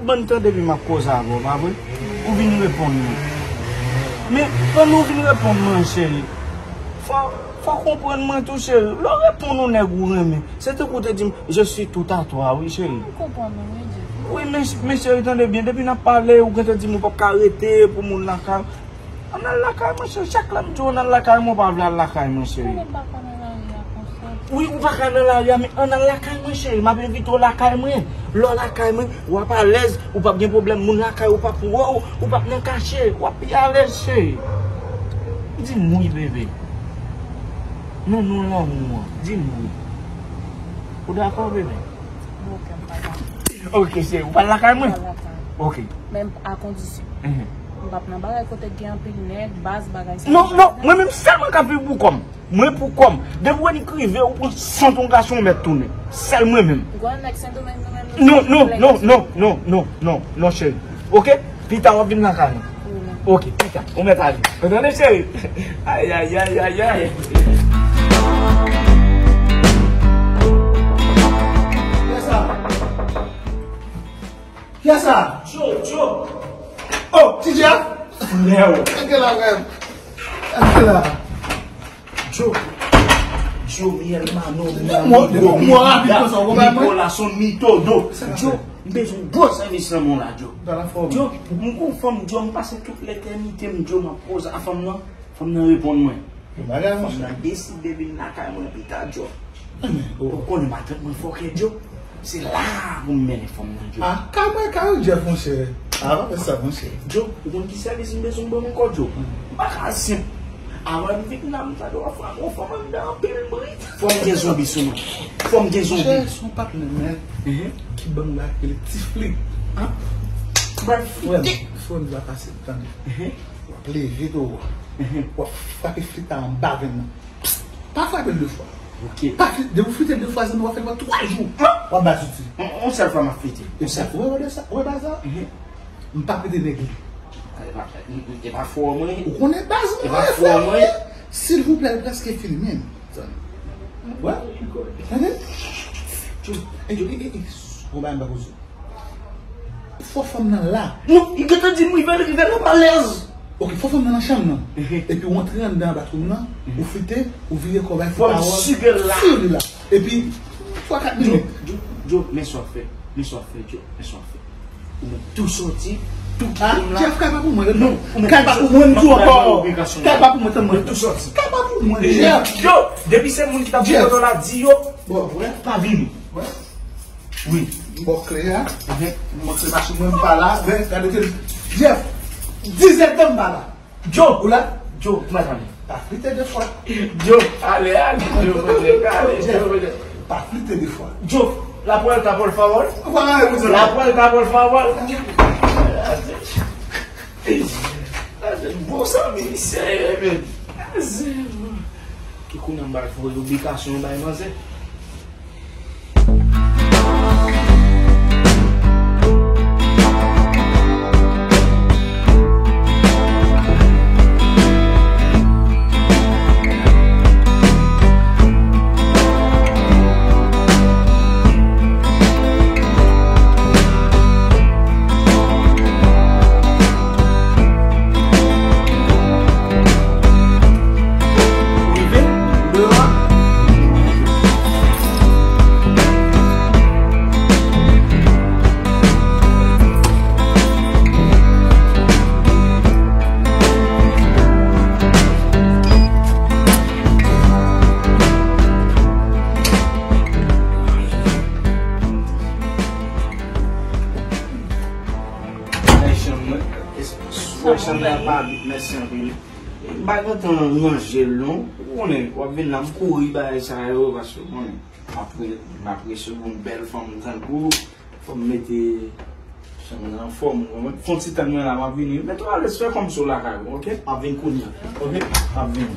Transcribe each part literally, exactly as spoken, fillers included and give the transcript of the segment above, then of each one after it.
Bann tan depi m ap koze avè w, pa vre? Ou vin reponn mwen. Men, pandan w vin reponn mwen, cheri, fò, fò w konprann mwen tou, cheri. Lè w reponn yon nèg ou renmen, se tankou w te di m, "Je suis tout à toi," wi, cheri. M konprann ou, wi, Jeff. Wi, men, men, cheri, tande byen. Depi n ap pale, ou gentan di m ou p ap ka rete pou moun lakay. Ann al lakay mwen, cheri. Chak lè m di w ann al lakay mwen, ou pa vle al lakay mwen, cheri. Mwen menm pa ka nan lari a konsa. Wi, ou pa ka nan lari a, men ann al lakay mwen, cheri. M ap envite w lakay mwen. Lè w lakay mwen, w ap alèz, ou p ap gen pwoblèm. Moun lakay ou p ap wè w, ou p ap nan kache, w ap pi alèz, cheri. Di m wi, bebe. Nan non lanmou an, di m wi. Ou dakò, bebe? Ok, m pa dakò. Ok, cheri, ou pral lakay mwen? M pral lakay ou. Ok. Men a kondisyon. Mhm. M p ap nan bagay kote gen anpil nèg, baz, bagay sa. Non, non, mwen menm sèl mwen k ap viv pou kò m. Mwen pou kò m. Depi w wè n rive, ou pran sant yon gason, ou mèt tounen. Sèl mwen menm. Ou konn nèg Sendomeng nou menm nou. Non, non, non, non, non, non, non, non, cheri. Ok? Pita w ap vin lakay mwen. Ok, pita. Ou mèt ale. Ou tande, cheri? Ay, ay, ay, ay, ay. Kiyès sa? Kiyès sa? Joe, Joe. Oh, T J a? Frè w. Èske la menm? Èske la? Joe. Joe, mi hermano, mi amigo, mi vida, mi corazón, mi todo. Joe, m bezwen gwo sèvis nan men w la, Joe. Joe, m gon fanm, Joe, m pase tout letènite m, Joe, m ap koze a fanm nan. Fanm nan reponn mwen. Fanm nan deside vin lakay mwen pita, Joe. Ou konnen matant mwen fòkè, Joe. Se la pou m mennen fanm nan, Joe. Ah, kay mwen, kay ou, Jeff, monchè. Ah, pa fè sa, monchè. Joe, ou konn ki sèvis m bezwen ban m ankò, Joe? M pa ka senp. Avan m vin la, m tande w ap frape yon fanm anndan anpil bri. Fò m gen zonbi sou mwen. Fò m gen zonbi. Monchè, se yon patnè m ki ban m la, ki rele Ti Flit. An? Bay Flit. Frè m, frè m, sa pase, tande. W ap leve tou. W ap frape Flit la anba venn nan. Psst! Pa frape l de fwa. Ok. Pa fli-, depi w flite l de fwa, zanmi, w ap fè l pandan twa jou. W ap ba zouti. Yon, yon sèl fwa m ap flite. Yon sèl fwa. Ou wè, ou wè sa? Ou wè baz la? Mhm. M p ap rete nèg li. E pa, e pa fò mwen. Ou konnen baz mwen. E pa fò mwen. Silvouplè, l prèske fini menm. Wè? Tande? Ey, ey, ey, ey. Bon, bagay m pa poze. Fò fanm nan la. Non, li gentan di m rive, rive nan palèz. Ok, fò fanm nan nan chanm nan. Mhm. Epi w antre anndan batwoup nan, mhm, ou flite, ou vire kò bay fò pawòl. Fò m sire l la. Sire li la. Epi, twa, kat minit. Joe, Joe, men sa w ap fè. Men sa w ap fè, Joe. Men sa w ap fè. Ou mèt tou sòti, tou kite m la. Jeff, kay pa pou mwen, non. Kay pa pou mwen, m di w ankò. Kay pa pou mwen, tann mwen. Mèt tou sòti. Kay pa pou mwen, Jeff. Yo, depi se moun ki t ap fè la, di yo. Bon, wè. Pa vini. Wè. Wi. Bò kle a. Mhm. Montre machin mwen, m pa la. Men, gade ke Jeff, dizèdtan m pa la. Joe! Ou la? Joe, kouman sa ye? Pa flite de fwa. Joe, ale, ale, Joe, ale, Joe, ale. Pa flite de fwa. Joe, la puerta, por favor. La puerta, por favor. Bon, sa, men, serye, men. Ki kounye a m pral voye oblikasyon bay manzè. Ou rive? Ou deyò a? Nan chanm mwen. Wè, chanm nan pa vit, mèsi anpil. M pa gentan ranje l non. Ou konnen, w ap vin la, m kouri bagay sa yo, paske ou konnen, m ap re-, m ap resevwa yon bèl fanm tankou w, fò m mete chanm nan anfòm, ou konprann? Fè yon ti tann mwen la, m ap vini. Mete w alèz, fè kòmsi w lakay ou, ok? M ap vin kounye a, ok? M ap vini.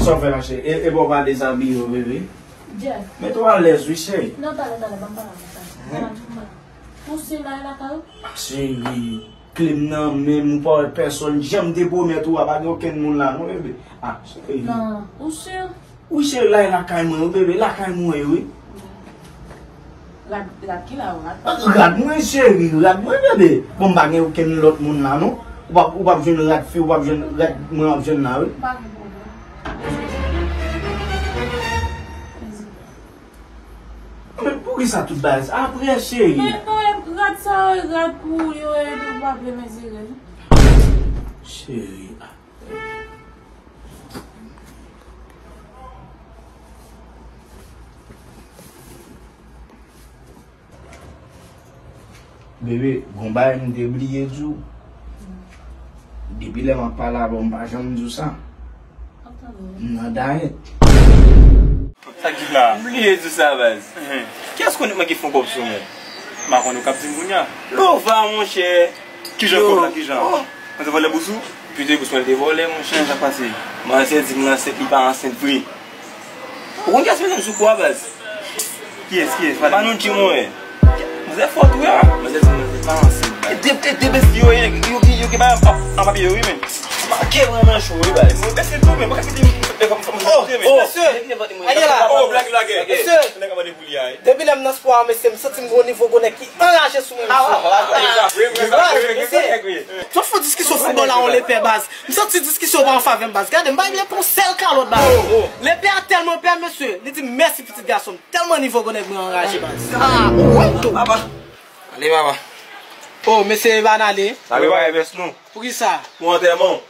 Sa w fè la, cheri? E, e bò w pa dezabiye w, bebe? Jeff. Mete w alèz, wi, cheri. Non, talè, talè, ban m pale avè w, talè. Ban m pale. Ou si la e lakay ou? Ah, cheri, kle m nan men m, ou pa wè pèsòn, jan m te pwomèt ou a, pa gen okenn moun la, non, bebe. Ah, cheri. Non, ou si? Wi, cheri, la e lakay mwen, wi, bebe, lakay mwen, wi. Rad, rad ki la, rad pa. Rad mwen, cheri, rad mwen, bebe. Bon, m pa gen okenn lòt moun la, non. Ou p ap, ou p ap jwenn rad fi, ou p ap jwenn rad mwen w ap jwenn la, wi. Pa gen pwoblèm. Men poukisa tout bagay sa? Apre, cheri. Men non, e rad sa, e rad pou yo, e nou pa vle mezire. Cheri. Bebe, gon bagay m te bliye di w. Depi lè m ap pale avè w, m pa janm di w sa. M nan dayèt. Sa k di la? M bliye di w sa, baz. Kiyès konnen mwen ki fon kòb sou mwen? M pa konnen, w k ap di m kounye a. Lova, monchè. Kijan kòb la, kijan? Mwen te vòlè bous ou? Pito e bous mwen te vòlè, monchè. Sa k pase? Manzè di m ansent, li pa ansent vre. Ou konn kiyès mete m sou kou a, baz? Kiyès, kiyès? Pa nou di mwen. Manzè fò tou, ya. Manzè di manzè pa ansent. E de, e de besti yo ye, yo gen, yo gen bagay an, an papye yo, wi, men. Make mwen nan cho, wi, baz. Mwen besi tou, men mwen ka kite m fè kòm sa, men. Oh, mesye, ale la. Oh, blage, blage. Mesye. Nèg ap mande pou li a, wi. Depi lè m nan spò a, mesye, m santi m gon nivo gwo nèg ki anraje sou mwen, mesye. Ah, ah, ah, ah, vre, vre, vre, vre, vre. Sot fè diskisyon foutbòl la, on lepè, baz. M santi diskisyon pa an favè m, baz. Gade, m pa vle pran sèl kalòt, baz. Lepè a tèlman pè, mesye. Li di, "Mèsi, pitit gason m." Tèlman nivo gwo nèg mwen anraje, baz. Ah, oh, papa. Ale, papa. Oh, mesye, e pa n ale. N ale bay vès nou. Poukisa? Pou antèman.